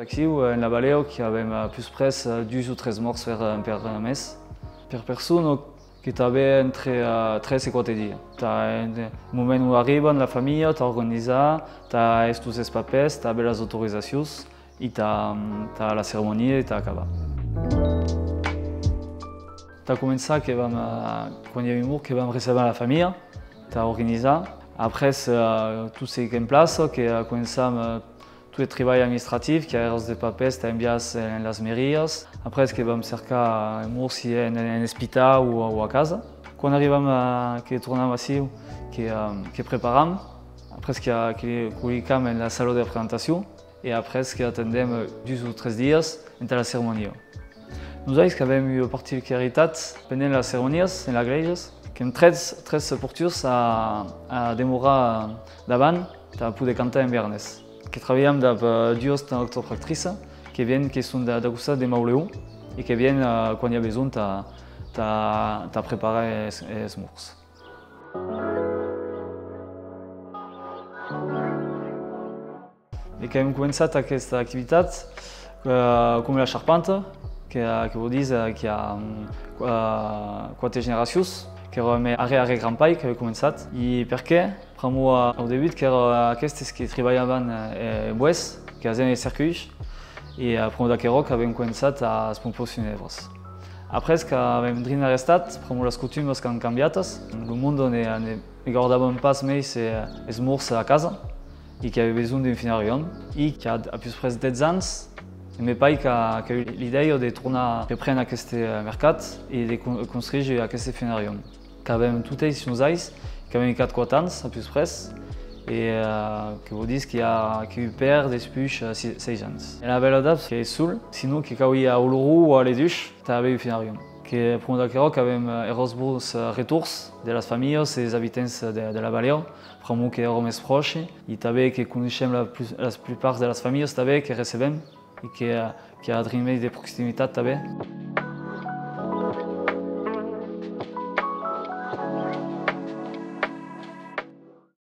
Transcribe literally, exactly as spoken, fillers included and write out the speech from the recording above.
Aciu, en la valèa, que avèm, eh, pus près, eh, dus o tres mòrts per, eh, per, eh, mes. Per persona, que tanben entre, eh, tres e quate dias. Tà, en moment ont arriban la familha, tà organizar, tà es tots es papèrs, tà aver las autorizacions, e tà, tà la ceremonia e tà acabar. Tà començar, que vam, eh, quan i a un mòrt, que vam recebar la familha, tà organizar. Après, eh, tot seguir en plaça, que, eh, començam, eh, tot eth tribalh administratiu, que èra de papèrs tà enviar en las merias. Après, que vam cercar un mòrt si en, en espitau o, o a casa. Quan arribam a, que tornam aciu, que, eh, que preparam. Après, que, que colicam en la sala de presentacion. E après, que atendem, eh, dus o tres dias entà la ceremonia. Nosais qu'avem ua particularitat pendent las ceremonias en las glèisas, qu'èm tres, tres porturs a, a demorar davant tà poder cantar en bearnés. Que trabalham dab, eh, duas ortopractriças que vien, que son d'a, d'a costat de Mauleon e que vien, eh, quan i a besonh tà, tà, tà preparar es, es mòrts. E qu'avem començat aquesta activitat, eh, coma la charpenta, que, que vòu díser, eh, qu'i a, mm, qua-, quate generacions, qu'èra me arrè-arrè-grand-pair qu'avè començat. E perqué? Pr'amor, eh, au debut, qu'èra aquestes que tribalhavan, eh, en boès, que hasián es cercuelhs, e, eh, pr'amor d'aquerò qu'avem començat as pompons funèbres. Après, qu'avem drin arrestat, pr'amor las costumas qu'an cambiatas, lo monde ne, ne, ne guardavan pas mei es, es mòrts a casa, e qu'i avè besonh d'un funarium, e qu'i a, a pus près dètz ans, me pair qu'a, qu'a eu l'idèia de tornar reprene aqueste, eh, mercat e de con-, construire aqueste funarium. Qu'avem totes nosais, qu'avem hicat quate ans, a pus près, e, eh, que vòu díser qu'i a, qu'i a eu per despuish, eh, si-, seis ans. En la Vèla d'Aps, qu'ei sol, sinon que cau ir a Oloron o a Ledush, tà aver un funarium. Que pr'amor d'aquerò qu'avem, eh, eras bons, eh, retorns de las familhas e es abitants de, de la valèa, pr'amor que èra mes pròche, e tanben que coneishem la plus, las plupart de las familhas tanben que recebem, e que, eh, qu'i a drin mei de proximitat tanben.